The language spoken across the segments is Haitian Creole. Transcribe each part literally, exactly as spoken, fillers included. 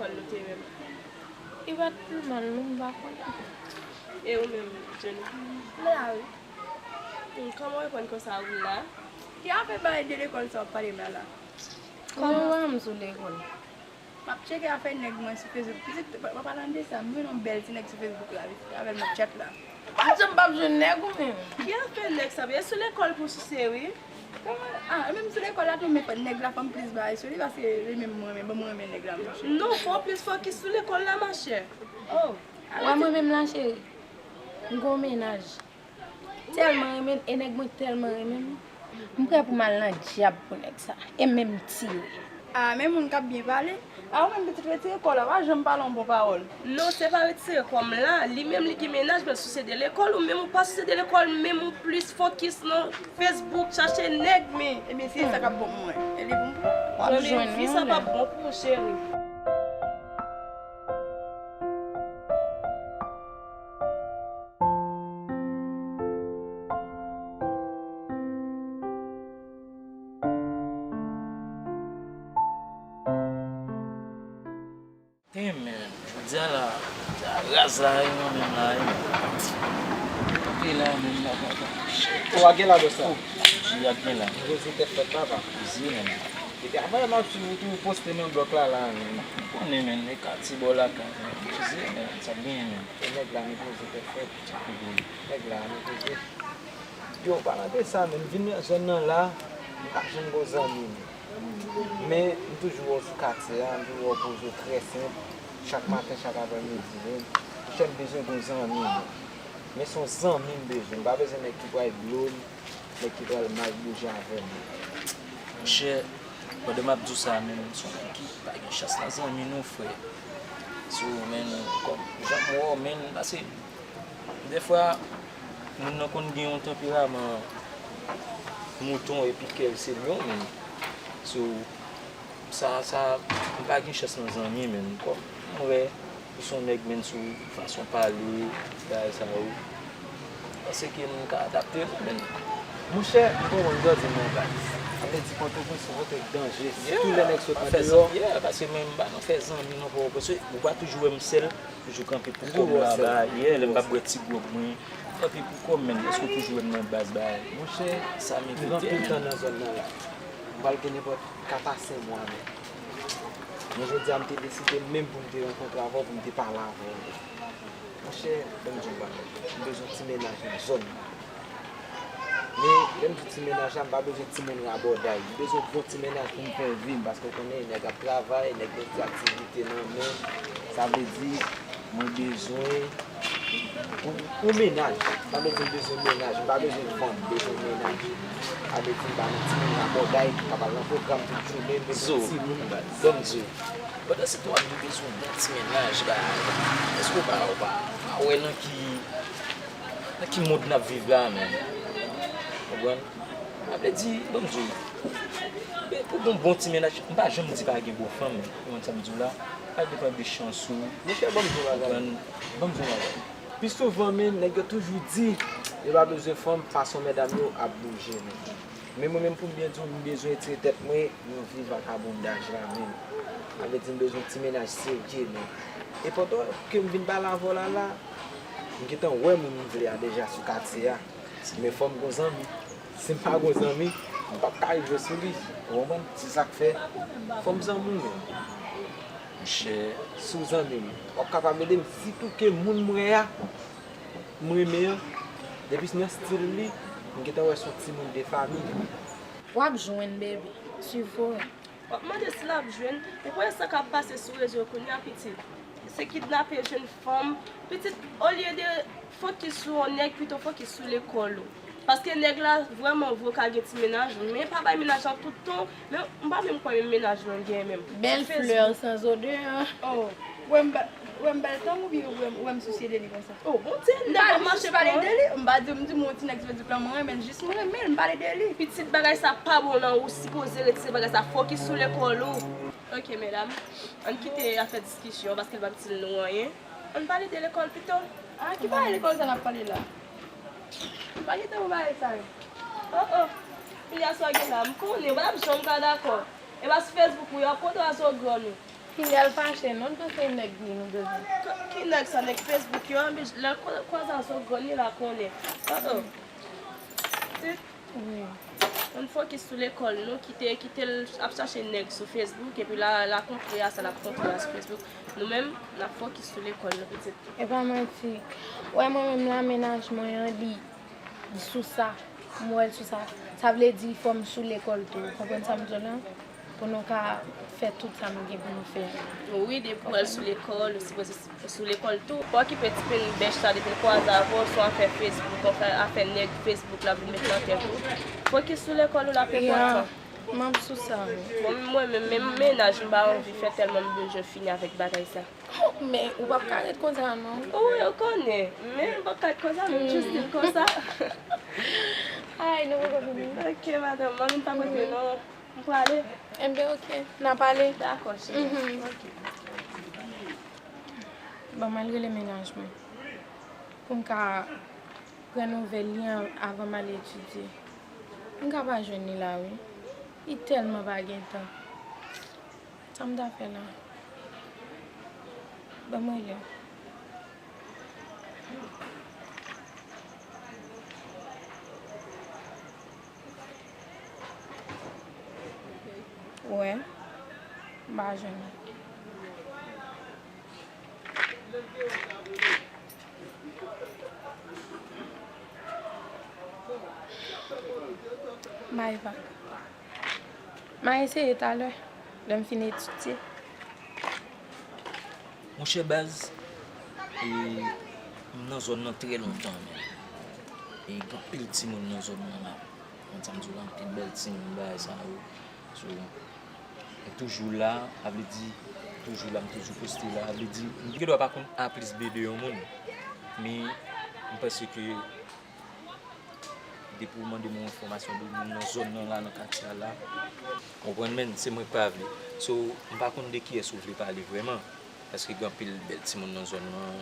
lekòl nou te menm? Li pa t pi mal non, m pa konnen. E ou menm, Jenny? M la wi. Hmm, kòman w reprann konsa ou la? Ki afè bagay de lekòl sa w ap pale m la la? Kòman w wè m sou lekòl? M ap tcheke afè nèg mwen sou Facebook. Pitit, pa, pa pale de sa, m jwenn yon bèl ti nèg sou Facebook la, wi. Se avè l m ap chat la. M pa janm p ap jwenn nèg ou menm. Ki afè nèg sa? E sou lekòl pou souse wi. Kòman? Ah, e menm sou lekòl la tou, men nèg la fè m plis bagay sou li, paske li menm m renmen, bon, m renmen nèg la, monchè. Non, fò w plis fokis sou lekòl la, machè. Oh. Wè mwen menm la, cheri. M gon mennaj. Tèlman renmen l, e nèg mwen tèlman renmen m. M prè pou m al nan dyab pou nèg sa. E menm tire. Ah, men moun k ap byen pale. Ah, ou menm pitit retire kò w la, pa janm pale yon bon pawòl. Non, se pa retire kò m la. Li menm li gen mennaj, men souse de lekòl, ou menm ou pa souse de lekòl, menm ou plis fokis nan Facebook, chache nèg, men. Ebyen, se sa k ap bon pou mwen. E li pou m pran. W ap jwenn vi sa p ap bon pou ou, cheri. Hey man, jodi a la, jodi a raz la, wi, mwen menm la, wi. Kanpe la, menm la, papa. Ou a gen la, bòs la? Ou, jodi a gen la. Poze tèt fèt, papa. Poze, man. Depi avan yè m ap swiv ou tou, ou poste nan blòk la, la, men. Ou konnen, men, e katye bò lakay, men. Poze, men, sa byen, men. E nèg la, men poze tèt fèt. Nèg la, men poze. Yo, palan de sa, men, m vin nan zòn nan la, m pa janm gon zanmi, men. Men, m toujou wè w sou katye a, m toujou wè w poze w trè senp, chak maten, chak aprèmidi, men. Monchè, m bezwen gon zanmi, men. Men se yon zanmi m bezwen, m pa bezwen nèg ki pral blo m, nèg ki pral mal bouje avè m. Monchè, pandan m ap di w sa menm, m se yon nèg ki pa gen chans nan zanmi non, frè. So, men, kòm jan m wè w, men, pase, dèfwa, moun nan konn gen yon tanperaman mouton epi kè l se lyon, men. So, Sa, sa, m pa gen chans nan zanmi, men kòm m wè ou se yon nèg, men sou fason pale, bagay sa yo, m panse ke m ka adapte tou, men. Monchè, m konprann sa w di m nan, baz. Sa vle di kote w sou kote danje, sitou lè nèg sot andeyò. Yeah, paske mwen m pa nan fè zanmi non, frè, paske ou pa toujou wè m sèl, toujou kanpe pou kò m la, ba, yeah, lè m p ap bwè ti gwòg mwen, kanpe pou kò m, men èske w toujou wè m nan baz, ba, monchè, sa m evite, men. M gen anpil tan nan zòn nan la. M pral gen nenpòt kat a senk mwa, men. Men jodi a, m te deside menm pou m te rankontre avè w, pou m te pale avè w. Monchè, ban m di w yon bagay. M bezwen ti mennaj nan zòn nan. Men, lè m di ti mennaj la, m pa bezwen timoun rabòday. M bezwen bon ti mennaj pou m fè vi m, paske w konnen, nèg ap travay, nèg gen ti aktivite nan men. Sa vle di, Mwen bezwen yon, yon mennaj. Sa vle di m bezwen mennaj. M pa bezwen fanm, m bezwen mennaj. Sa vle di m pa nan timoun rabòday ki ka pral nan pwogram tout jounen, m bezwen timoun baz. Ban m di w, pandan se tan w ap di w bezwen yon bon ti mennaj, ba, èske w pa, w pa, w pa wè nan ki, nan ki mond n ap viv la, menm? Konprann? Sa vle di, ban m di w, pou gon bon ti mennaj, m pa janm di pa gen bon fanm, ou konprann sa m di w la? Sa depann de chans ou. Monchè, ban m di w bagay. Konprann? Ban m di w bagay. Pi souvan, men, nèg yo toujou di, yo pa bezwen fanm, fason medam yo ap bouje, men. Men mwen menm, pou m byen di w, m bezwen retire tèt mwen nan vi vakabondaj la, men. Sa vle di, m bezwen ti mennaj serye, men. E pandan ke m vin pale avè w la, la, m gentan wè moun m vle a deja sou katye a. Men fò m gon zanmi. Si m pa gon zanmi, m p ap ka rive sou li. Ou konprann? Se sa k fè fò m zanmi w menm. Monchè, si w zanmi m, w ap kapab ede m. Sitou ke moun m wè a, m renmen an, depi nan stil li, m gentan wè se yon timoun de fanmi. W ap jwenn, baby. Swiv forum. W ap mande si l ap jwenn. Ou kwè sa k ap pase sou rezo yo kounye a, pitit? Se kidnape jèn fanm. Pitit, olye de fokis sou yon nèg, pito fokis sou lekòl ou. Paske nèg la, vrèman vre, w ka gen ti mennaj, men pa bay mennaj lan tout tan. Men m pa menm kwè menm mennaj lan gen menm. Bèl flè san zodè. Oh, w wè m ba, w wè m ba l tan oubyen w wè m, w wè m sousye de li konsa? Oh, Bondye, nèg ap mache pale de li. M pa di, m di, m yon ti nèg sou Facebook lan, mwen renmen l, jis mwen renmen l, m pale de li. Pitit, bagay sa pa bon nan ou, sipoze retire bagay sa, fokis sou lekòl ou. Ok, medam, ann kite afè diskisyon, paske l p ap itil nou anyen. Ann pale de lekòl pito. Ah, ki bagay lekòl sa n ap pale la? M pa gen tan pou bagay sa yo. Oh, oh. Kounye a sa w gen la, m konnen, w p ap janm ka dakò. E pa sou Facebook ou ye, w ap kontre a zo grann ou. Lè l fache, non, l panse nèg li nou bezwen. K- Ki nèg sa, nèg Facebook yo? Anben, lè l kwa- kwaze a, se grann li la konnen. Oh, oh. Ti, ann fokis sou lekòl nou, kite, kite l ap chache nèg sou Facebook, epi la, l a kontre a sa l ap kontre a sou Facebook. Nou menm, n ap fokis sou lekòl nou, pitit. E pa manti. Wè, mwen menm la, mennaj mwen an, li, li sou sa. M wè l sou sa. Sa vle di, fò m sou lekòl tou. Ou konprann sa m di w la? Pou nou ka fè tout sa nou gen pou nou fè. Wi, depi w al sou lekòl, ou sipoze sou lekòl tou. Pa okipe ti pil bèch sa, depi l kwaze avè w, se yon afè Facebook, yon afè, afè nèg Facebook l ap vin met nan tèt ou. Fokis sou lekòl ou, l ap enpòtan. Ya, m ap sou sa, wi. Bon, mwen menm, menm mennaj, m pa anvi fè tèlman m bezwen fini avèk bagay sa. Oh, men ou p ap ka ret konsa, non. Wi, ou konnen. Men m p ap ka ret konsa, men m jis di l konsa. Ay, nou poko fini. Ok, madanm, manmi m pa kote, non. M prale. Enben, ok. N a pale. Dakò, cheri. Mhm. Ok. Bon, m al rele mennaj mwen. Pou m ka pran nouvèl li an avan m al etidye. M ka pa jwenn li la, wi. Li tèlman pa gen tan. Sa m ta fè la? Ban m rele. Wè, m pa jwenn li. M a eseye talè, lè m fin etidye. Monchè baz, e, m nan zòn nan trè lontan menm. E gen anpil timoun nan zòn nan la. Konn sa m di w la, anpil bèl timoun bagay sa yo. So, m toujou la, sa vle di, toujou la, m toujou poste la, sa vle di, m gen dwa pa konn A plis B de yon moun. Men, m panse ke depi w mande m yon enfòmasyon de moun nan zòn nan la, nan katye a la, w konprann, men se mwen k pa vle. So, m pa konn de kiyès ou vle pale vrèman, paske gen anpil bèl timoun nan zòn nan,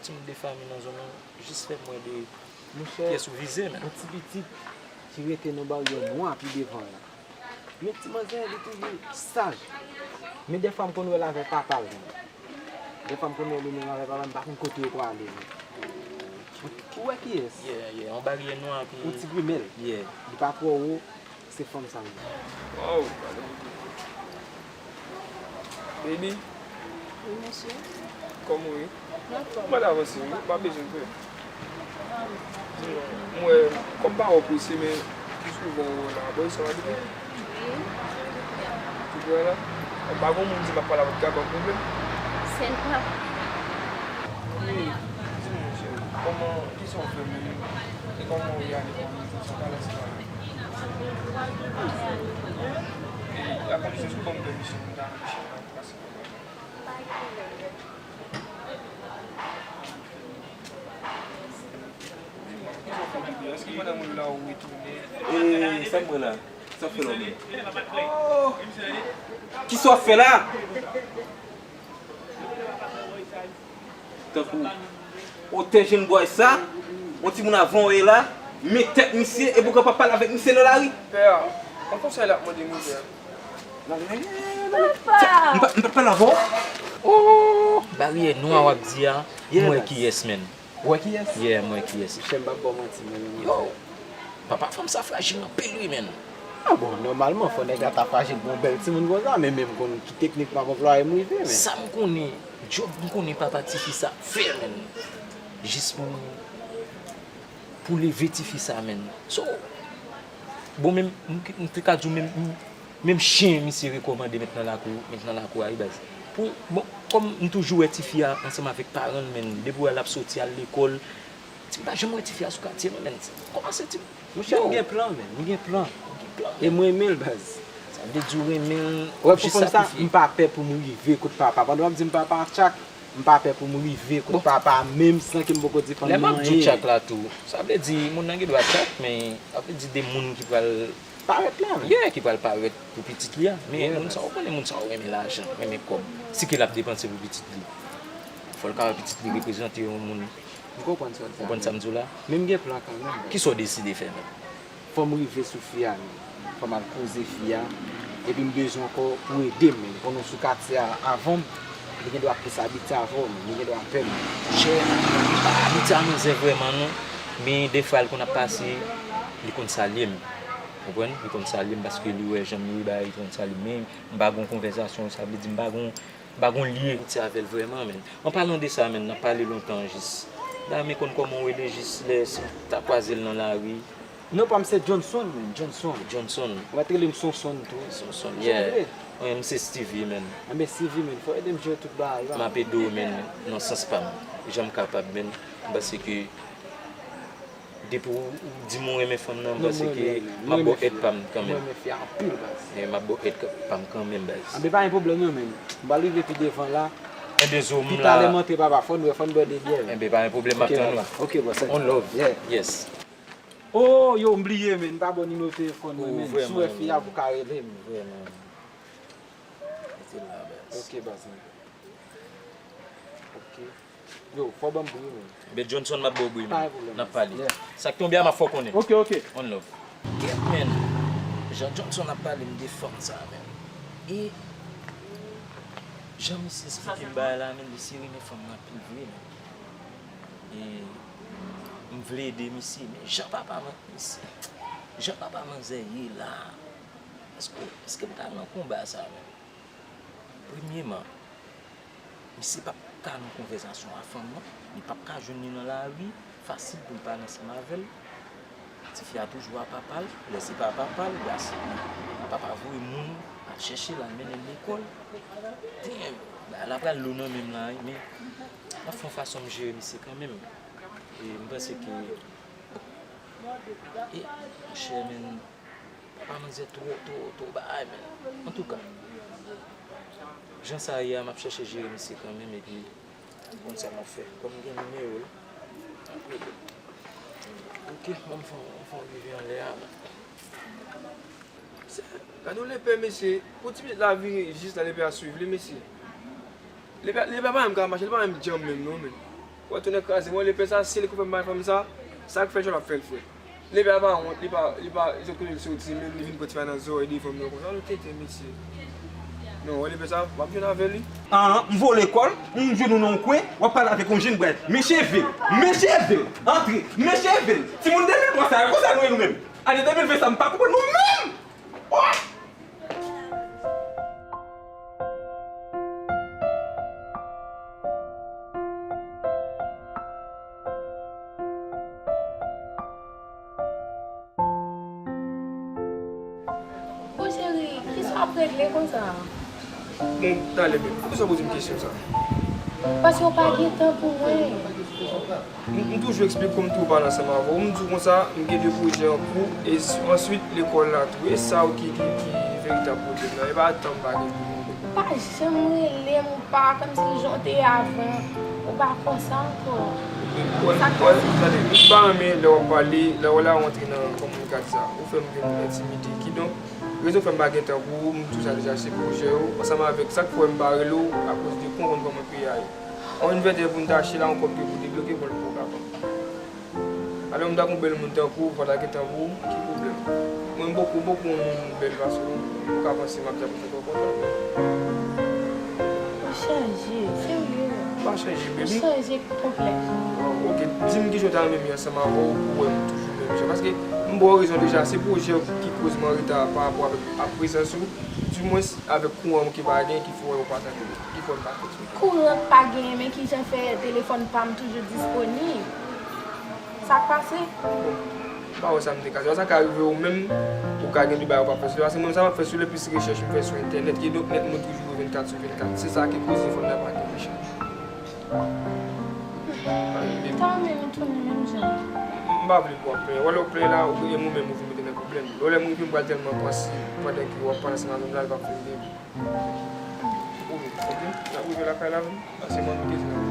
timoun de fanmi nan zòn nan, jis fè m wè de kiyès ou vize, men. Yon ti pitit ki rete nan baryè nwa pi devan la. Men ti manzè, li toujou saj. Men dèfwa m konn wè l avè papa l menm. Dèfwa m konn wè li menm avè papa l, m pa konn kote yo prale menm. Ou, ou wè kiyès? Yeah, yeah, yon baryè nwa ki yon ti grimèl. Yeah. Li pa twò wo, se fanm sa l ye. Waw, gade yon ti. Baby. Wi, mesye. Kòman w ye? M anfòm. Ou pa t avanse, wi. Ou pa bezwen pè. Di non. M wè, kòm m pa wè w prese, men pi souvan w wè w la. Bò sa w abite? Wi. Tout wè la? M pa gon moun di m ap pale avèk gaga pwoblèm. Sèl pa. Wi. Di non, cheri. Kòman, kisa w fè menm? E kòman w ye ale kòman? Sa pa lè sa. E, la kondisyon, èske w ban m pèmisyon pou m ta nan machin nan? Ee, sa m wè la? Sa w fè la menm? Kisa w ap fè la? Tankou otè jennbway sa, yon timoun avan w ye la, men tèt misye, epi w kapab pale avèk misye nan lari. Pè a, yon konsèy l ap mande mizè. Papa! M pa, m pa t pale avè w? Oh! Baryè nwa w ap di a, m wè kiyès, menn. Ou wè kiyès? Yeah, m wè kiyès. Monchè, m p ap ba w manti, menn. Yo! Papa, fanm sa frajil anpil, wi, menn. Ah bon, nòmalman, fò nèg la ta frajil pou yon bèl timoun konsa, men menm konn ki teknik m ap anplwaye m rive, menn. Sa m konnen, djòb m konnen papa tifi sa ap fè, menn. Jis pou, pou leve tifi sa, menn. So, bon, menm, m, m te ka di w menm, m, Menm chen misye rekòmande met nan lakou, met nan lakou a wi baz. Pou, bon, kòm m toujou wè tifi a ansanm avèk paran l, menn, depi w wè l ap soti al lekòl, ti m pa janm wè tifi a sou katye non, menn. Kòmanse ti m. Monchè, m gen plan, menn, m gen plan. Ou gen plan, menn. E m renmen l, baz. Sa vle di w renmen l jis sakrifye. Wè, pou fanm sa, m pa pè pou m rive kot papa. Pandan w ap di m papa tchak, m pa pè pou m rive kot papa, menm san ke m poko defann mwen anyen. Lè m ap di w tchak la tou, sa vle di moun nan gen dwa tchak, men sa vle di de moun ki pral parèt la, men. Yeah, ki pral parèt pou pitit li a. Men moun sa yo, ou konnen moun sa yo renmen lajan, renmen kòb. Si ke l ap depanse pou pitit li, fò l ka wè pitit li reprezante yon moun. M konprann sa w di a. Konprann sa m di w la? Men m gen plan kanmenm. Kisa w deside fè menm? Fò m rive sou fi a menm. Fò m al koze fi a. Epi m bezwen ankò pou ede m, men. Konnen w sou katye a avan m, li gen dwa plis abitye avè w, men. Li gen dwa pè m. Monchè, li pa abitye a manzè vrèman, non. Men defwa, l konn ap pase, li konn salye m. Konprann? Li konn salye m paske li wè jan m ye, bagay, li konn salye m. Men m pa gon konvèsasyon, sa vle di m pa gon, m pa gon lye amiti avè l vrèman, men. An palan de sa, men, n ap pale lontan jis. La, men konn kòman w rele jis lè si m ta kwaze l nan lari. Non, pa m se Johnson, men, Johnson. Johnson. Ou pa t rele m Sonson tou? Sonson, yeah. Mwen, m se Stevie, men. Enben, Stevie, men, fò ede m jere tout bagay la. M ap ede w, men, nan sans pa m. Jan m kapab, men. M panse ke depi w, w di m ou renmen fanm nan, m panse ke m ap ba w èd pa m kanmenm. Mwen renmen fi a anpil, baz. Eh, m ap ba w èd pa m kanmenm, baz. Enben, pa gen pwoblèm, non, men. M pral rive pi devan la. Enben, zo m la. Pi talè m antre, papa, fò n wè, fò n bwè de byè, men. Enben, pa gen pwoblèm, m ap tann ou. Ok, bro, sèl. On love. Yeah. Yes. Oh, yo, m bliye, men, m pa ba w nimewo telefòn mwen, men. Si w wè fi a, pou ka rele m. Vrèman. Mete l la, baz. Ok, baz, men. Ok. Yo, fò w ban m bri, men. Ben Johnson, m ap ba w bri, men. Pa gen pwoblèm. N ap pale. Yeah. Sa k tonbe a, m ap fè w konnen. Ok, ok. On love. Kèt, men. Jan Johnson ap pale m de fanm sa, men. E jan misye esplike m bagay la, men, misye renmen fanm nan anpil vre, men. E m vle ede misye, men jan papa man-, misye, jan papa manzè ye la, èske, èske m ka nan konba sa menm? Premyeman, misye p ap ka nan konvèsasyon a fanm nan, li p ap ka jwenn li nan lari, fasil pou l pale ansanm avè l. Tifi a toujou a papa l, lè se pa papa l, gasi, papa voye moun al chèche l, al mennen l lekòl. Damn, bagay la pral lou nan men m la, wi, men m ap fè yon fason m jere misye kanmenm. E m panse ke, e, monchè, men, papa manzè twò, twò, twò bagay, men. Antouka, jan sa ye a, m ap chèche jere misye kanmenm, epi, ou konn sa m ap fè. Kòm m gen nimewo l, m ap rele l. Ok, ban m fè, m fè yon rive anlè a, men. Gade yon lepè, mesye. Pou ti pitit la vire jis la, lepè a swiv li, mesye. Lepè, lepè pa menm ka mache, li pa menm djanm menm non, men. Wè tounen kraze, wè lepè sa, si li konn fè m bay fanm sa, sa k fè jòl ap fè l frè. Lepè a pa wont, li pa, li pa, li sot kote l soti, menm li vin pran ti bagay nan zòrèy devan m nan konsa, nou tenten, mesye. Non, wè lepè sa, w ap jwenn avè li. An, m voye lekòl, m jwenn ou nan yon kwen, w ap pale avèk yon jenn bwèt. Mesye vil, mesye vil, antre, mesye vil. Timoun de mil twa sa yo, konsa nou ye nou menm? Ane de mil ven sa, m pa konprann nou menm! Oh! Bon, cheri, kisa w ap regle konsa? Bon, talè menm. Poukisa w poze m kesyon sa? Paske w pa gen tan pou mwen. M, m toujou eksplike w, m toujou pale ansanm avè w. M di w konsa, m gen de pwojè an kou, e s-, answit, lekòl la tou. E sa wi ki, ki, ki veritab pwoblèm nan. E pa tan m pa gen pou mwen. Ou pa janm rele m, ou pa, kòmsi jan w te ye avan, ou pa konsa ankò. Sa k pase? Tande, m pa renmen lè w ap pale, lè w la w antre nan, kòman m ka di sa, ou fè m vin entimide. Kidonk, rezon fè m pa gen tan pou ou, m di w sa deja, se pwojè yo, ansanm avèk sa k fè m pa rele w, akoz de konprann kòman peyi a ye. An envètè pou n ta achte la, yon kòb ke pou debloke, bon, l poko ka ban m. Alò, m ta gon bèl moun tankou w, fò w ta gen tan pou ou, ki pwoblèm? Mwen, m poko, poko yon moun bèl pase w, ou ka panse m ap di ap fè kò kontan. Ou chaje, serye. M pa chanje, baby. Ou chanje konplètman. Ok, di m kijan w ta renmen m ye ansanm avè w pou w wè m toujou menm jan. Paske m ba w rezon deja, se pwojè w ki koz m an reta pa rapò avèk ap prezans ou. Dimwens, avèk kouran w ki pa gen, ki fè w pa tande, ki fè w pa kontinye. Kouran pa genyen, men kijan fè telefòn pa m toujou disponib? Sa k pase? Bon, m pa wè sa m te ka di. Sa ka rive ou menm, ou ka gen de bagay ou pa fè sou li. Paske mwen, sa m ap fè sou li, plis rechèch m fè sou entènèt, kidonk nèt mwen toujou vennkat sou vennkat. Se sa ki koze fòn nan pa gen rechèch. Tanmen m tounen menm jan. M pa vle pou w ap plenyen. Wè lè w plenyen la, ou menm ou vin mete nan pwoblèm. Lè w lè m rive, m pral tèlman panse pandan ke w ap pale ansanm avè m la, li p ap fin byen. Ou vin, ok? N ap rive lakay la menm. Pase mwen, nou te di la.